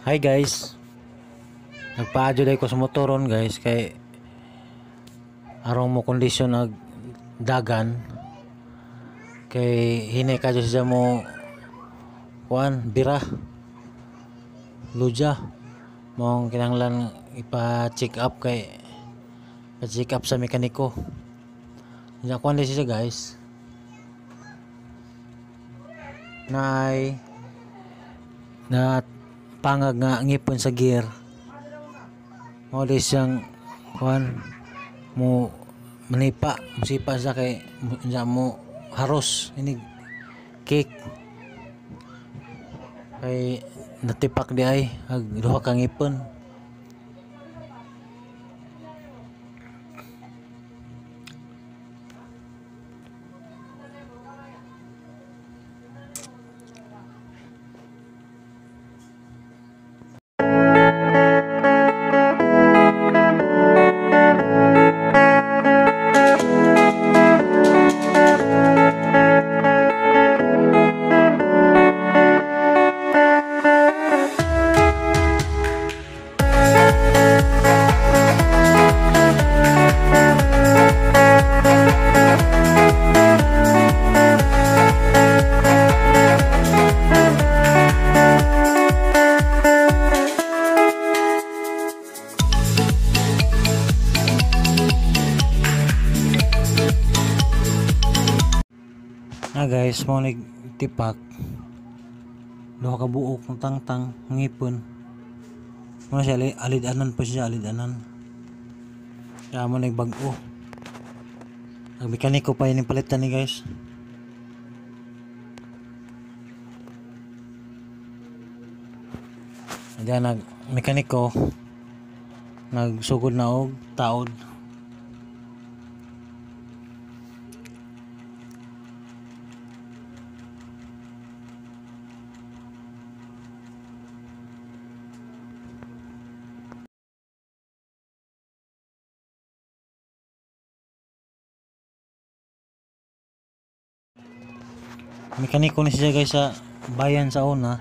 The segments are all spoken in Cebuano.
Hi guys. Nagpaadyo day ko sa motoron guys kay arong mo kondisyon ag dagan kay hinay kadyo siya mo kuan bira luja mong kinahanglan ipa-check up kay pa-check up sa mekaniko. Nya kuan siya guys. Naay na pangag nga ngipon sa gear. Mo di siyang kuan mo manipa, musipa siya kay nya mo haros ini cake kay natipak di ay ag duha ka ngipon. Na guys, mo ni tipak duha ka buok ng tangtang ngipon. Mo siya alid-anan pa siya, alid-anan. Kaya mo nagbag-o. Ang mekaniko pa yun yung palitan ni guys. Diyan nag mekaniko nagsugod na og taod. Mekaniko ni siya guys sa bayan sa una.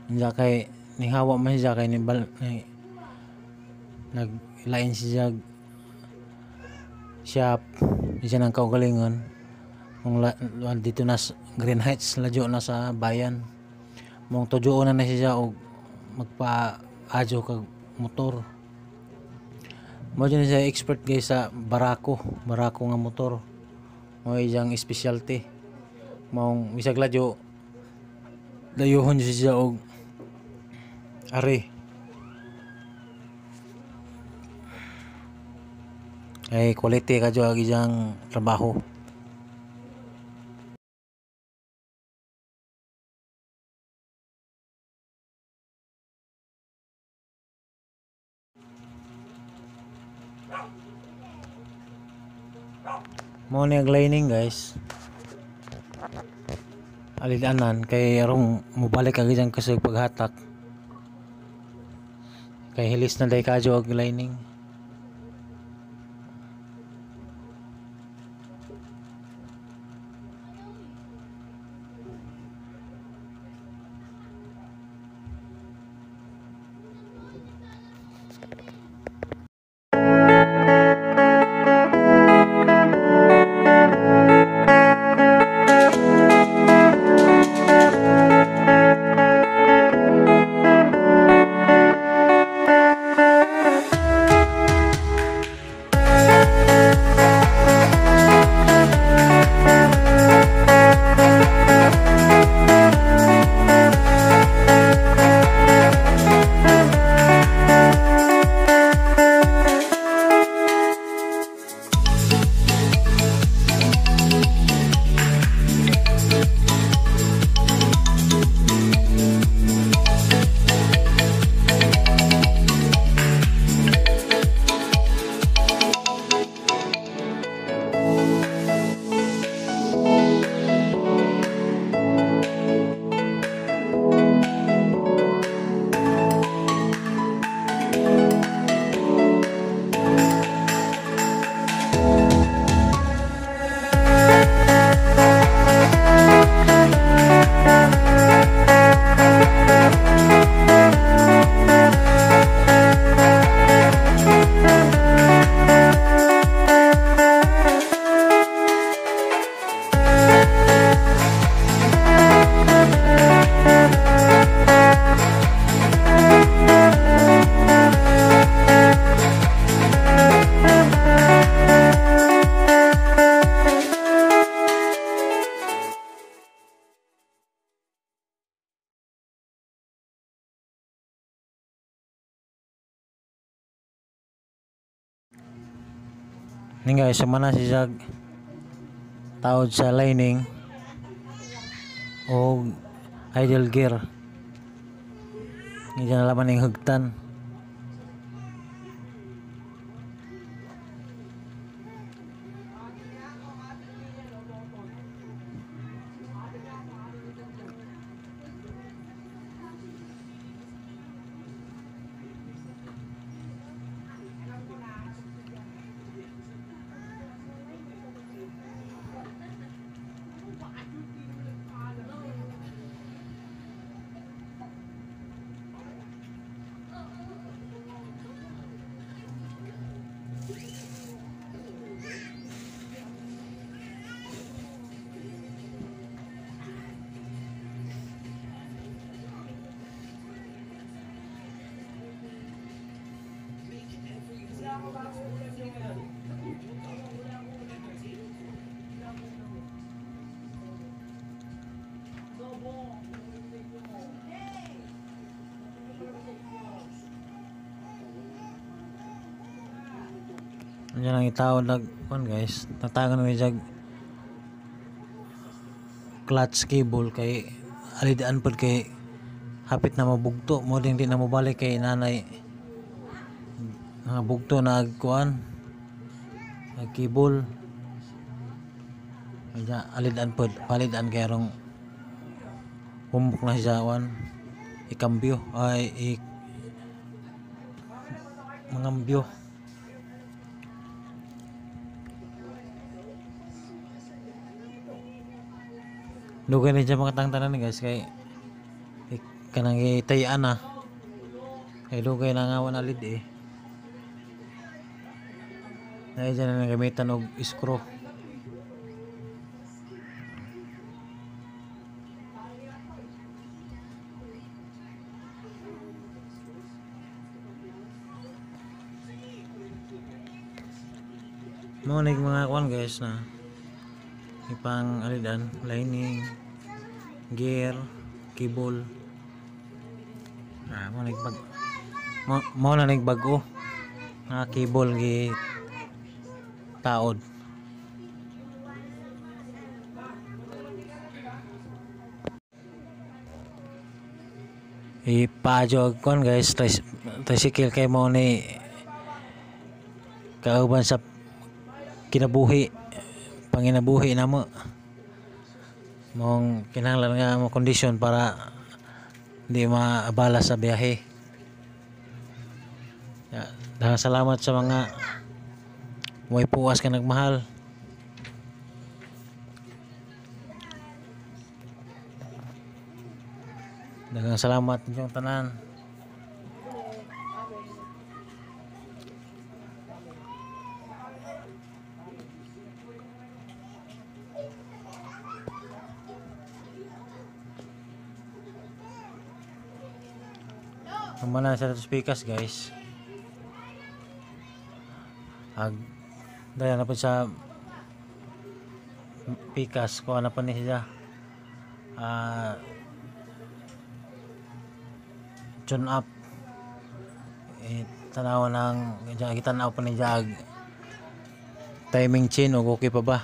Hindi kay nihawa man siya kay ni naglain siya shop siya ng kaugalingon. Mong dito na Green Heights ladyo na sa bayan. Mong tujuon na siya og magpa-adyo kag motor. Mo jud siya expert guys sa barako, barako nga motor. Mo iyang specialty. Maong bisag ladyo dayuhon siya og ari. Ay quality kadyo ang iyang trabaho. Mao ni ang lining guys. Alidanan kay arong mobalik ag iyang kusog paghatak. Kay hilis na day kadyo og lining. Ni guys, sama na si Jag taod sa lining o idle gear. Hindi na laman yung hugtan. Andiyan ang itawad nag kuan guys, tatangan ni jag clutch cable kay alidaan pod kay hapit na mabugto mo ding di na mobalik kay nanay bugto na kuan ag cable. Kaya alidaan pod palidaan kay rong humok na siya kuan ikambyo ay mangambyo. Dugay ni siya mga tangtanan guys kay kanang gitayan na kay dugay na nga wala lid eh. Dahil dyan na nagamitan og screw. Mga mga kuan guys na ipang alidan, lining, gear, cable. Ah, mo na nagbag-o nga cable gi taod. Ipaadyo kon guys, tricycle kay mo ni kauban sa kinabuhi, panginabuhi namo. Mong kinahanglan nga mo kondisyon para di maabala sa biyahe. Ya, salamat sa mga way puwas ka nagmahal. Daghang salamat inyong tanan. Kumana sa speakers guys. Ag daya na po sa pikas kuha na po ni siya. Tune up. Tanaw ng kitanaw po ni siya timing chain o okay pa ba?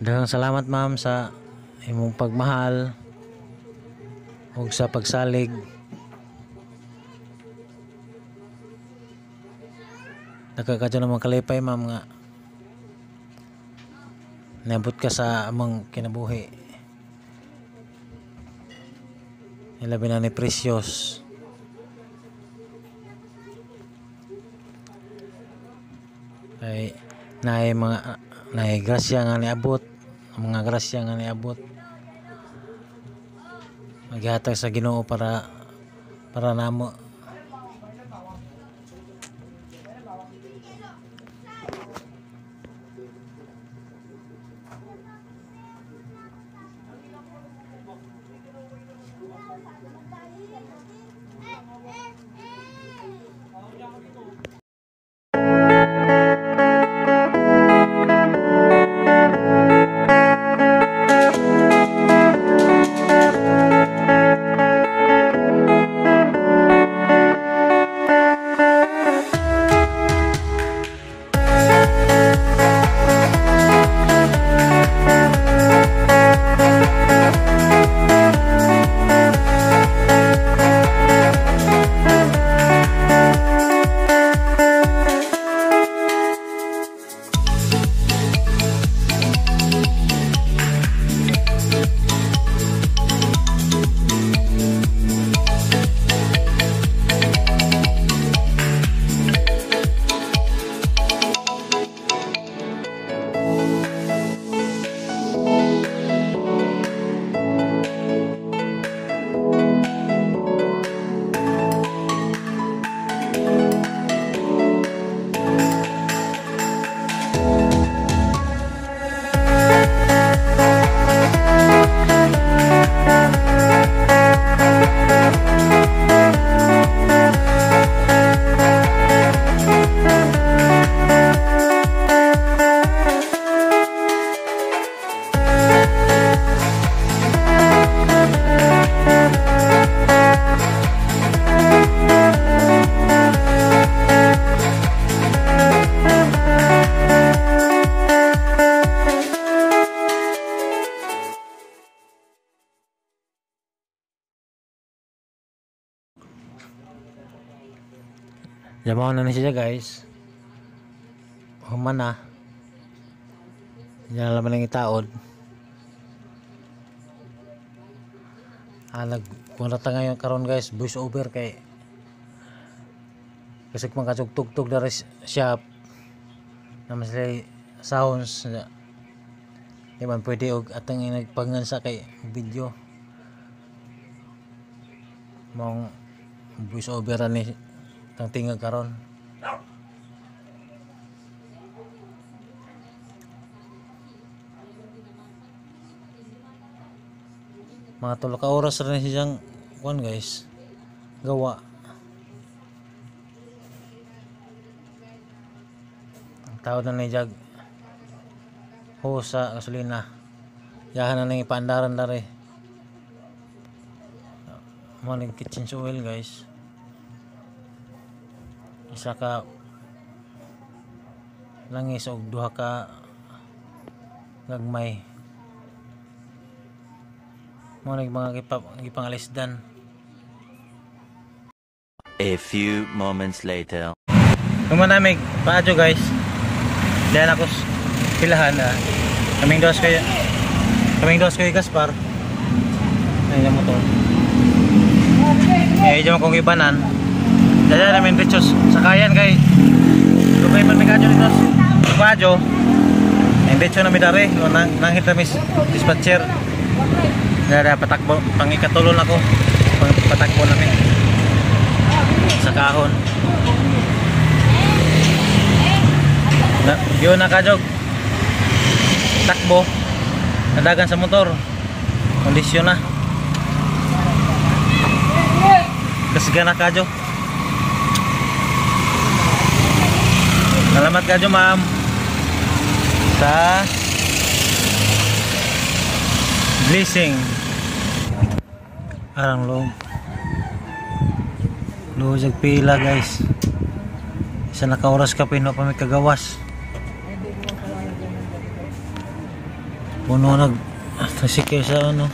Daghang salamat, ma'am, sa imong pagmahal ug sa pagsalig. Nagkakadyo naman kalipay, ma'am, nga niabot ka sa among kinabuhi. Ilabi na ni Precious. Ay naay mga naay grasya nga niabot, mga grasya nga niabot. Maghatag sa Ginoo para namo. Jamaw na siya, guys. Human na. Diyan na naman ang itaod. Nagpunta ngayon karon, guys, voice over kay kasi kung makatugtog na rin shop naman sila sounds di man pwede og atong nagpangansa kay video mong voice over ni tang tingag karon. Mga 3 ka oras rin siyang kuan, guys, gawa. Ang tawag na ni Jag ho sa gasolina. Yahan na nang ipaandaran dare. Mo ning kitchen oil, guys. Isa ka langis og duha ka gagmay. Mo ning mga gipangalisdan. A few moments later. Kumanamig paadyo, guys. Diyan ako pilahan na. Kaming dos kay Gaspar. Ay motor. Eh diyan akong ibanan. Dada namin richos sakayan kay dugay man mi kadyo dito. Paadyo. Ang diretso na mi dare, nang nanghit na mi dispatcher. Dada patakbo pangikatulon ako. Patakbo namin sa kahon. Na, yun na kajog. Takbo. Nadagan sa motor. Kondisyon na. Kasga na kadyo. Salamat kadyo, ma'am. Sa blessing. Arang loob. Loob pila, guys. Isa na ka oras ka pino pa may kagawas. Puno nag tricycle sa ano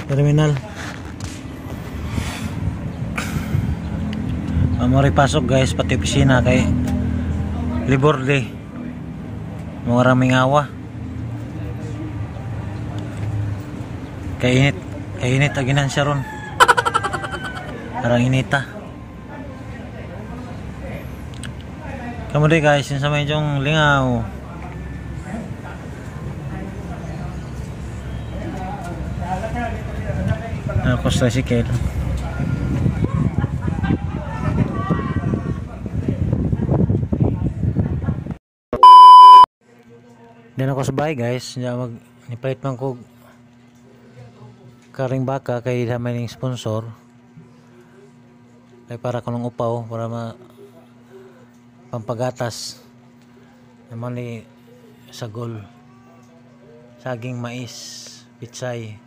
terminal. Amore pasok guys, pati opisina kay Labor Day. Mga raming awa. Kainit, kainit aginan siya ron. Parang inita. Kamu deh guys, yung sa medyong lingaw. Ako sa tricycle. Then ako sa bahay guys, mag nipalit man ko karing baka kay may ning sponsor. Kay para ko nung upaw para ma pampagatas. Naman ni sagol, saging, mais, pitsay.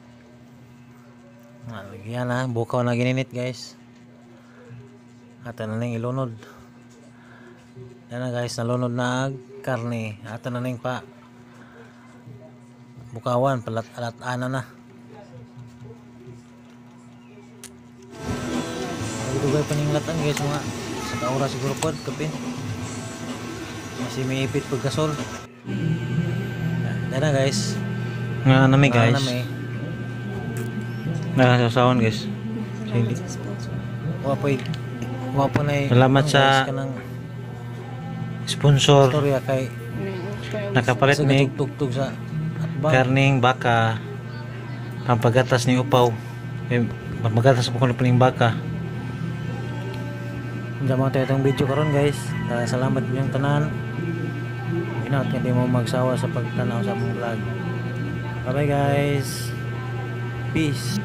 Yan na, bukaw na gininit guys. Ato na ning ilunod. Yan na guys, nalunod na ag karne. Ato na ning pa bukawan, palat-alat-ana na. Dugay pa ning latan guys, mga sa kaura siguro pod kapin. Masih miipit pag gasol. Yan na guys. Nga nami guys. Nga nami. Nakasasawon guys. Wa po na. Salamat sa guys, kanang sponsor. Istorya kay nakapalit ni tugtog sa atbang. Karning baka pampagatas ni upaw. Pampagatas po kuno ning baka. Diyan mo tayo itong video karon guys. Salamat inyong tanan. Ingat hindi mo magsawa sa pagtanaw sa among vlog. Bye bye guys. Peace.